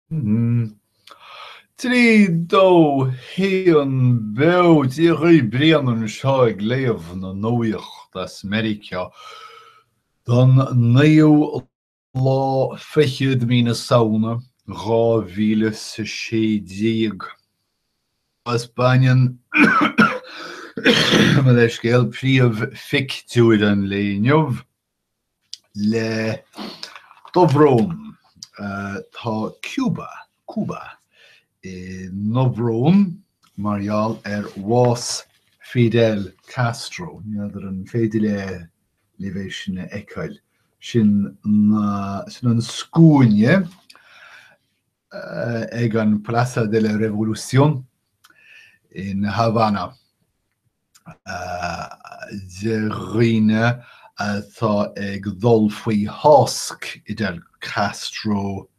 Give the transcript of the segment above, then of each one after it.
3, 2, 1, Beo! Dia dhaoibh, Brian anseo ag léamh na nuaíocht as Meiriceá don naoú lá fichead de mí na Samhna 2016. Agus baineann, mo leithscéal, príomhphictiúr an lae inniu le dobhrón. Tá Cuba, Cúba, i ndobhrón mar gheall ar bhás Fidel Castro. Ní fheadar an féidir libh é sin a fheiceáil. Sin sin an scuaine ag an Plaza de la Revolución in Havana. de dhaoine atá ag dul faoi thásc Fidel Castro,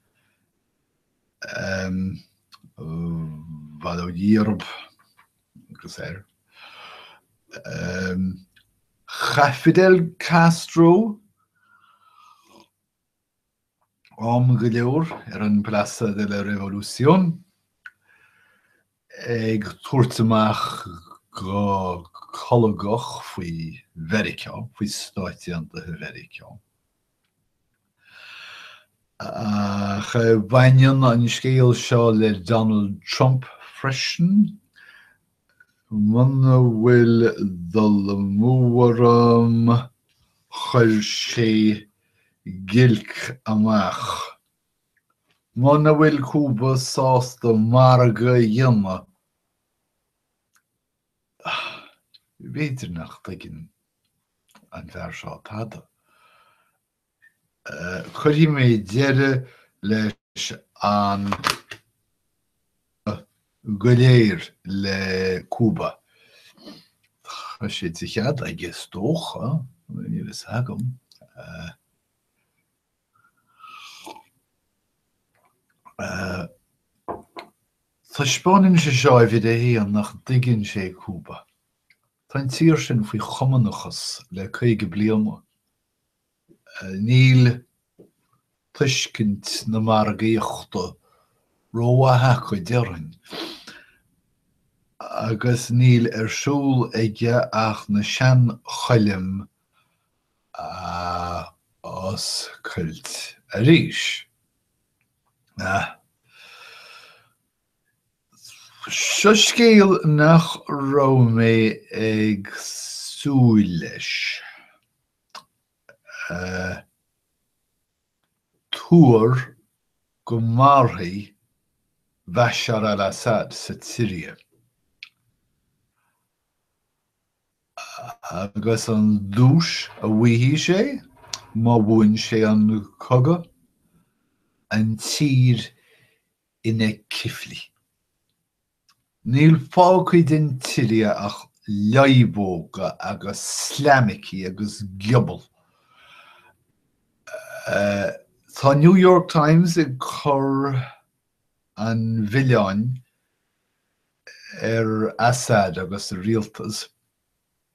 bail ó Dhia orthu agus air. Chaith Fidel Castro Am go leor ar an Plaza de la Revolución ag tabhairt amach go colgach faoi Mheiriceá, faoi Stáit Aontaithe Mheiriceá. Ach baineann an scéal seo le Donald Trump freisin. Muna bhfuil dul amú orm, chuir sé giolc amach. Muna bhfuil Cúba sásta margadh a dhéanamh, b'fhéidir nach dtuigeann an fear seo tada. Cuirfidh mé deireadh leis an go léir le Cúba. Tá sé de chead aige is dócha, níl a fhios agam. Taispeánann sé seo uimhir a haon nach dtuigeann sé Cúba. Tá an tír sin faoi chumannachas le 50 bliana. Níl tuiscint na margaíochta rómhaith acu, déarfainn, agus níl ar siúl aige ach na seanchoilm a oscailt arís. Seo scéal nach raibh mé ag súil leis. Tuar go mairfidh Bashar al-Assad sa tSiria. Agus an duais a bhfaighidh sé má bhuann sé an cogadh? An tír ina cyfli. Níl fágtha den tSiria ach leadhbóga agus sleaimicí agus giobal. Tá New York Times ag cur an mhilleáin ar Assad agus a rialtas.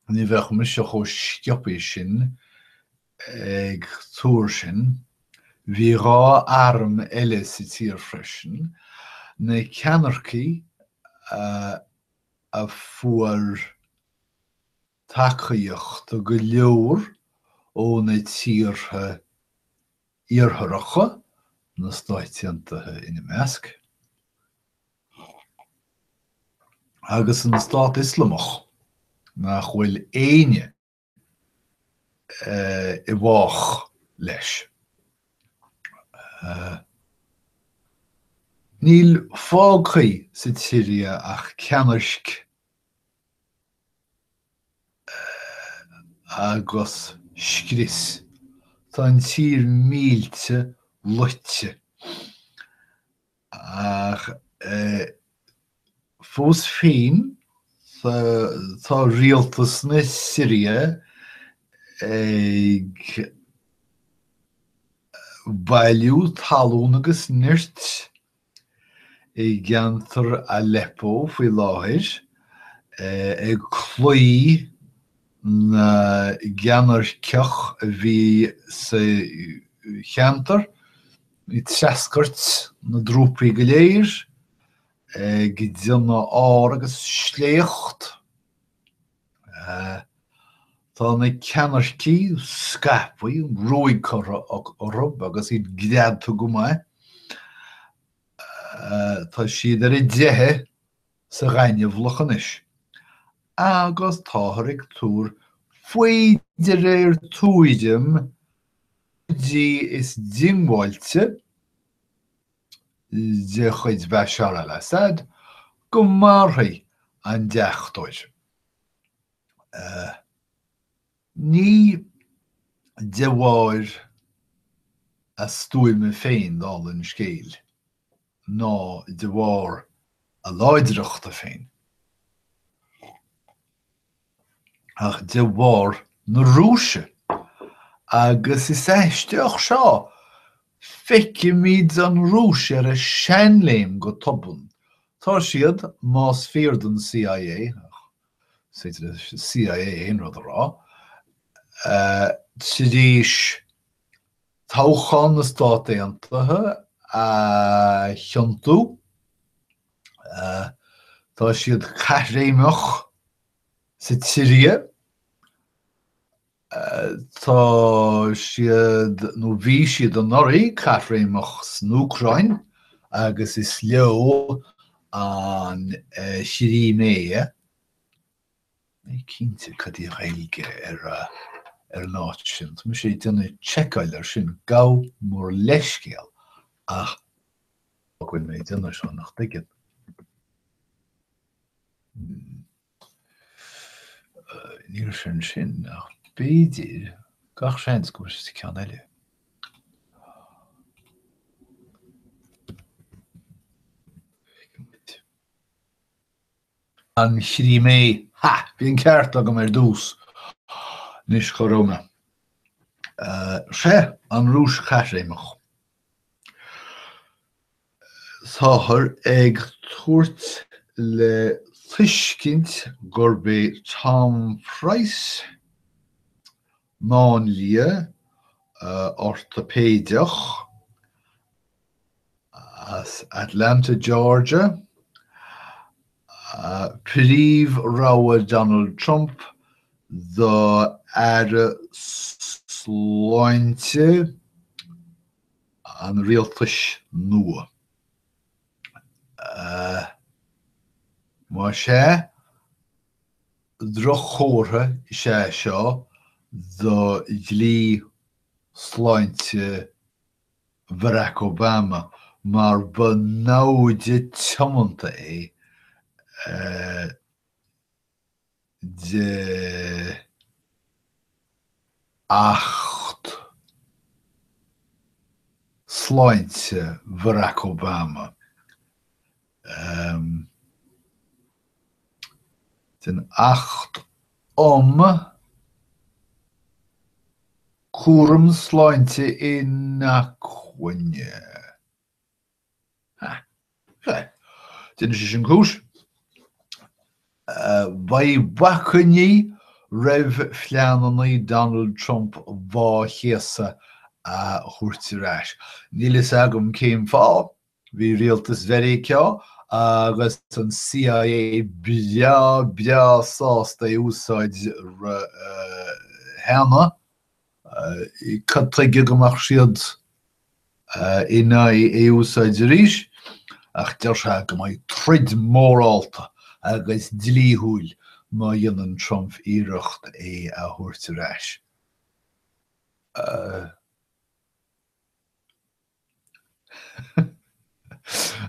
Ní bheadh mise chomh sciobtha sin ag tuar sin. Bhí 2 arm eile sa tír freisin, na ceannaircigh a fuair tacaíocht go leor ó na tíortha Iartharacha, na Stáit Aontaithe ina measc. Agus an Stát Ioslamach, nach bhfuil éinne i bhfách leis. Níl fágtha sa tSiria ach ceannairc agus scrios. Tá an tír millte loite. Ach fós féin, tá rialtas na Siria ag bailiú talún agus nirt i gceantar Aleppo faoi láthair, ag cloí na gceannairceach a bhí sa cheantar. Ag treascairt na dtrúpaí go léir, ag déanamh ár agus sléacht. Tá na ceannaircigh scaipthe, an ruaig curtha orthu agus iad greadta go maith. Tá siad ar a dteitheadh sa ghaineamhlach anois agus táthar ag tuar faoi de réir tuairim dí is diongbháilte de chuid Bhashar al-Assad go mairfidh an deachtóir. Ní de bharr a stuaime féin, dála an scéil, ná de bharr a láidreachta féin, ach de bharr na Rúise. Agus is aisteach seo, feicimid an Rúis ar a seanléim go tobann. Tá siad, más fíor don CIA, ach is féidir le CIA aon rud a rá, tar éis toghchán na Stát Aontaithe a chiontú. Tá siad caithréimeach sa tSiria. Tá siad, nó bhí siad anuraidh, caithréimeach san Úcráin agus is leo an Chrímé. Ní cinnte cad í an Ghaeilge ar ar an áit sin. Tá mise ag déanamh seiceáil air sin, gabh mo leithscéal ach go bhfuil mé ag déanamh seo nach dtuigeann. Níl sé ansin ach b'fhéidir, gach seans go bhfuil sé sa ceann eile. Feicfidh muid. An Chrímé. Ha! Bhí an ceart agam ar dtús. Anois, cá raibh mé? Sea, an Rúis chaithréimeach. Táthar ag tabhairt le tuiscint gurb é Tom Price, máinlia ortaipéideach, as Atlanta, Georgia, príomhrogha Donald Trump do Aire Sláinte an rialtais nua. Más ea, droch-chomhartha is ea seo do dhlí sláinte Barack Obama mar ba namhaid tiomanta é de Acht Sláinte Bharack Obama, den Acht um. Cúram sláinte inacmhainne. Ha. Sea. Déanann sé sin cúis. Beidh bacainní roimh phleananna Donald Trump bá-chéasadh a thabhairt ar ais. Níl fhios agam cén fáth. Bhí rialtas Mheiriceá agus an CIA breá breá sásta é a úsáid cheana. Cad tuige go mbeadh siad in aghaidh é a úsáid arís? Ach deir sé go mbeidh troid mhórálta agus dlíthiúil má dhéanann Trump iarracht é a thabhairt ar ais.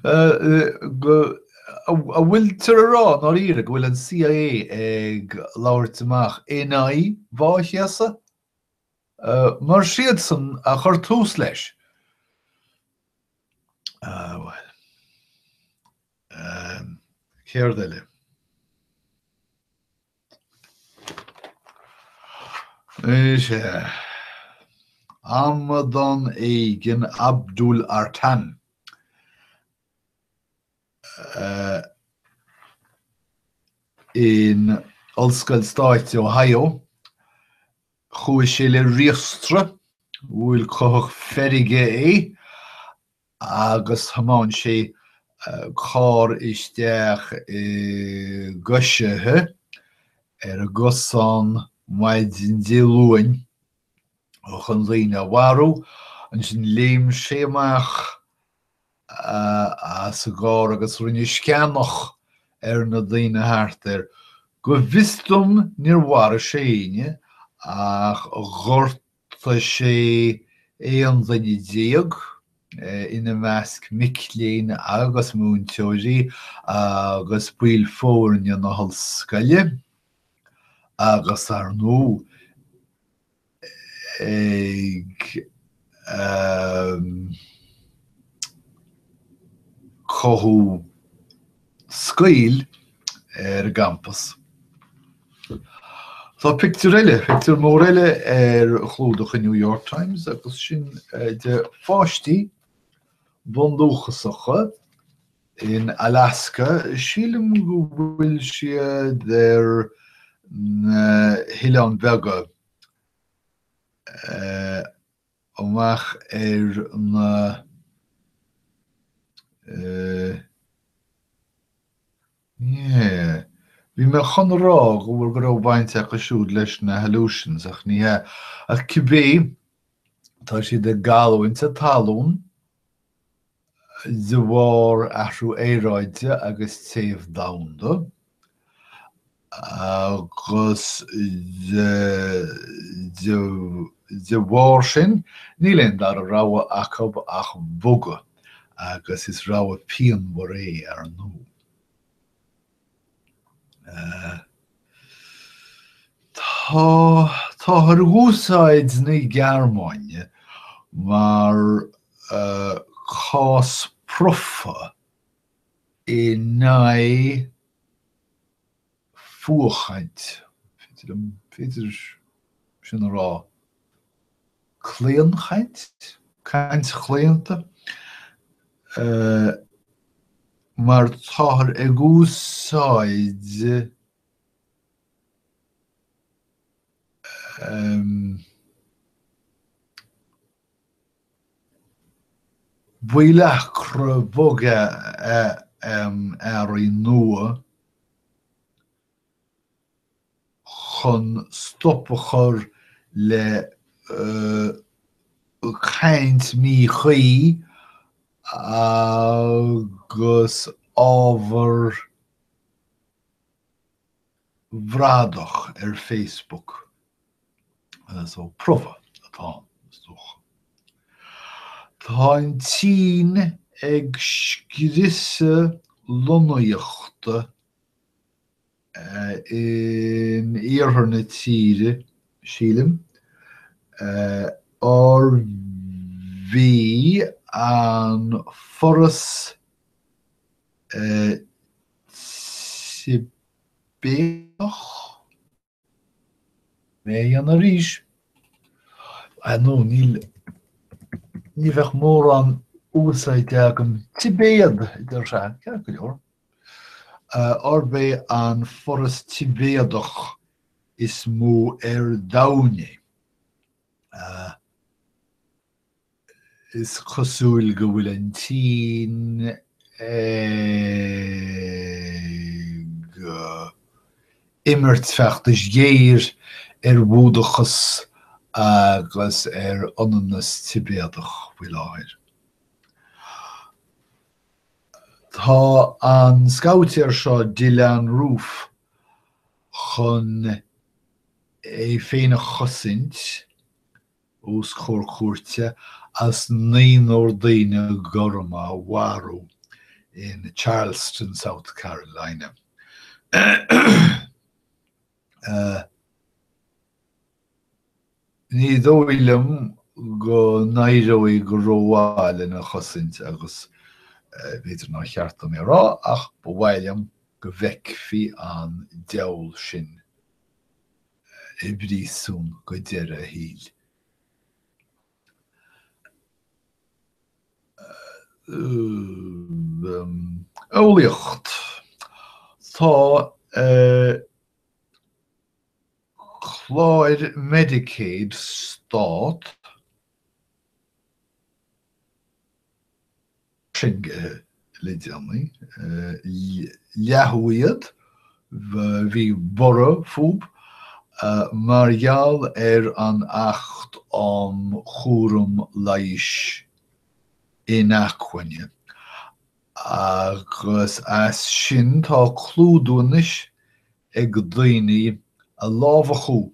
An bhfuiltear a rá i ndáiríre go bhfuil an CIA ag labhairt amach in aghaidh bhá-chéasadh? Mar siadsan a chuir tús leis. Ah, bhuel. Céard eile? Is ea. Amadán éigin Abdul Artan. In Ollscoil Stáit Ohio, chuaigh sé le riastradh, bhuail cuthach feirge é. Agus thiomáin sé carr isteach i gcoisithe ar an gcosán maidin Dé Luain chun daoine a mharú. Ansin léim sé amach as an gcarr agus rinne sceanach ar na daoine thart air. Go bhfios dom níor mharaigh sé éinne ach ghortaigh sé 11 duine, ina measc mic léinn agus múinteoirí agus baill foirne na hollscoile agus, ar ndóigh, ag cothú scaoll ar an gcampas. Tá pictiúr eile, pictiúr mór eile ar chlúdach an New York Times agus sin de pháistí bundúchasacha in Alaska. Sílim go bhfuil siad ar na hoileáin bheaga amach ar na yeah bhí mé chun a rá go bhfuil go raibh baint acu siúd leis na Aleutians ach ní hea. Ach cibé, tá siad ag cailliúint a dtalún de bharr athrú aeráide agus téamh domhanda, agus de bharr sin níl aon dara rogha acu ach bogadh, agus is rogha pianmhar é, ar ndóigh. Tá, táthar ag úsáid na Gearmáine mar cás profa in aghaidh fuathchaint, féidir sin a rá, claonchaint, caint chlaonta, mar táthar ag úsáid bogearra bogearraí nua chun stop a chur le caint mhíchuí agus ábhar bradach ar Facebook. So promhadh atá ann, is dócha. Tá an tSín ag scriosadh lonnaíochta in iarthar na tíre, sílim, arb é an foras Tibéadach? Mé a dhéanamh arís? Ar ndóigh, níl, ní bheadh mórán úsáide agam. Tibéad, a deir sé, ceart go leor. Arb é an foras Tibéadach is mó ar domhan é. Is cosúil go bhfuil an tSín ag imirt feachtais ghéir ar Bhúdachas agus ar ionannas Tibéadach faoi láthair. Tá an scabhtéir seo Dylann Roof chun é féin a chosaint os comhair cúirte as naonúr daoine gorma a mharú in Charleston, South Carolina. Ní dóigh liom go n-éireoidh go rómhaith lena chosaint agus b'fhéidir nár cheart dom é a rá ach ba mhaith liom go bhfeicfí an diabhal sin i bpríosún go deireadh a shaoil. Eolaíocht. Tá cláir Medicaid stát. fhairsingithe le déanaí. Leathadh iad, bhí borradh fúb, mar gheall ar an Acht um Chúram Leighis Inacmhainne, agus as sin tá clúdú anois ag daoine a lámhachadh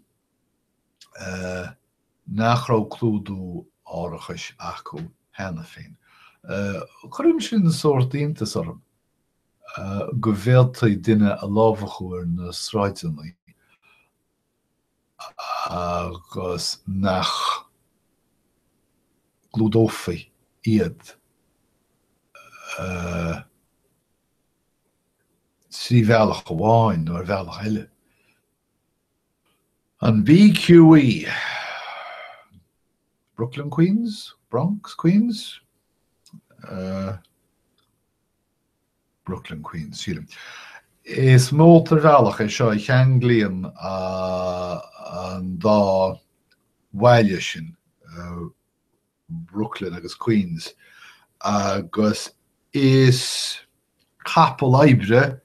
nach raibh clúdú árachais acu cheana féin. Cuireann sin sórt iontas orm, go bhféadfaí duine a lámhachadh ar na sráideanna agus nach gclúdófaí iad trí bhealach amháin nó ar bhealach eile. An BQE, Brooklyn Queens? Bronx Queens? Brooklyn Queens, sílim. Is mótarbhealach é seo a cheanglaíonn an dá bhaile sin, Brooklyn agus Queens, agus is capall oibre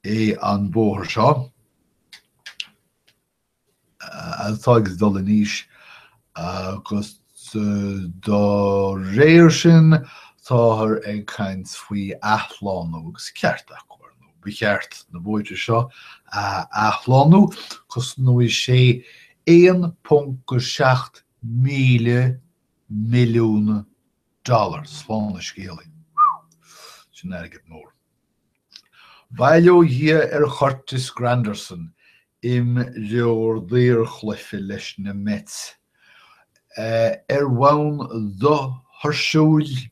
é an bóthar seo, atá ag dul in aois, agus dá réir sin táthar ag caint faoi athshlánú, agus ceart acu, ar ndóigh. Ba cheart na bóithre seo a athshlánú. Cosnóidh sé 1.7 míle milliún dollar, slán an scéalaí. Sin airgead mór. Bail ó Dhia ar Curtis Granderson, imreoir daorchluiche leis na Mets. Ar bhonn dothuirsiúil,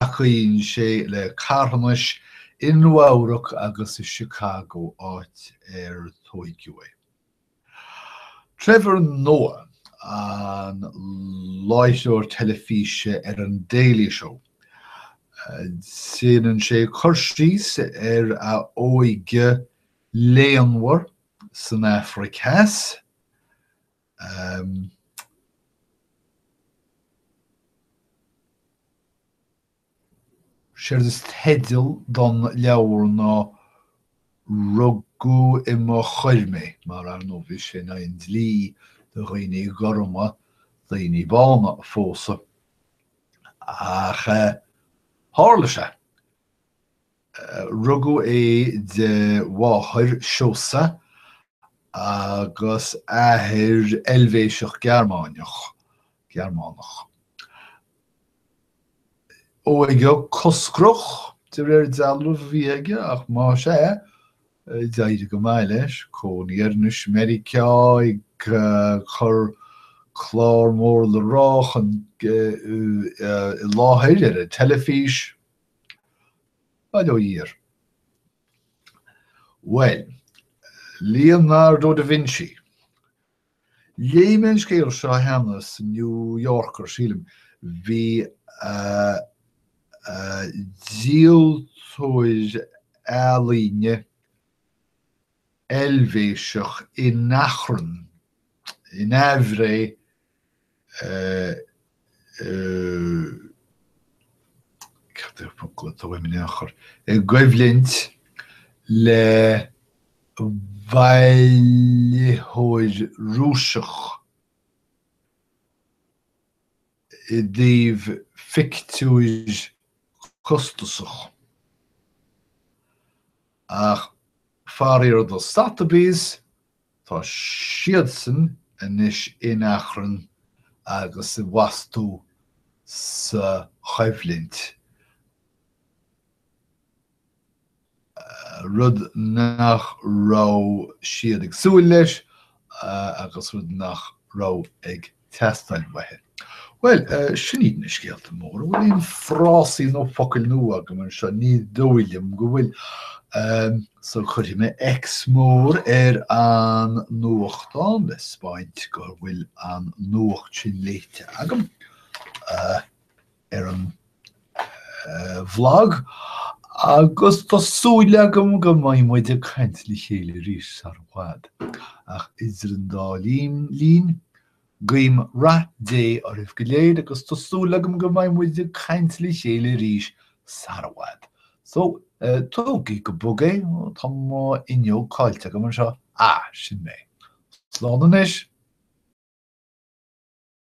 tacaíonn sé le carthanais i Nua-Eabhrac agus i Chicago, áit ar tóigeadh é. Trevor Noah, an láithreoir teilifíse ar an Daily Show. Déanann sé cur síos ar a óige léanmhar san Afraic Theas. Séard is teideal don leabhar ná Rugadh i mo Choir Mé, mar ar ndóigh bhí sé in aghaidh an dlí do dhaoine gorma daoine bána a phósadh. Ach tharla sé. Rugadh é de mháthair Xhosa agus athair Eilvéiseach Gearmáineach, Gearmánach. Óige coscrach, de réir dealraimh, a bhí aige, ach más ea, d'éirigh go maith leis. Cónaí air anois i Meiriceá, ag cur clár mór le rá chun i láthair ar an teilifís. Bail ó Dhia air. Bhuel, Leonardo da Vinci. Léigh mé an scéal seo cheana sa New Yorker, sílim. Bhí díoltóir ealaíne Eilvéiseach in achrann, in aimhréidh, cad é an focal atá uaim in aon chor, i gcoimhlint le bailitheoir Rúiseach i dtaobh phictiúir costasach. Ach faraor do Sotheby's, Tá siadsan anois in achrann agus i bhfastú sa choimhlint, rud nach raibh siad ag súil leis agus rud nach raibh ag teastáil uathu. Bhuel, sin iad na scéalta móra. An bhfuil aon frásaí nó focail nua agam anseo? Ní dóigh liom go bhfuil. So cuirfidh mé X mór ar an nuachtán le 'speáint go bhfuil an nuacht sin léite agam ar an bhlag. Agus tá súil agam go mbeidh muid ag caint le chéile arís sar i bhfad. Ach idir an dá linn, linn. Guím rath Dé oraibh go léir agus tá súil agam go mbeidh muid ag caint le chéile arís sara i bhfad. So, tógaigí go bog é, tá mo fhuinneog caillte agam anseo. Ah, sin mé. Slán anois!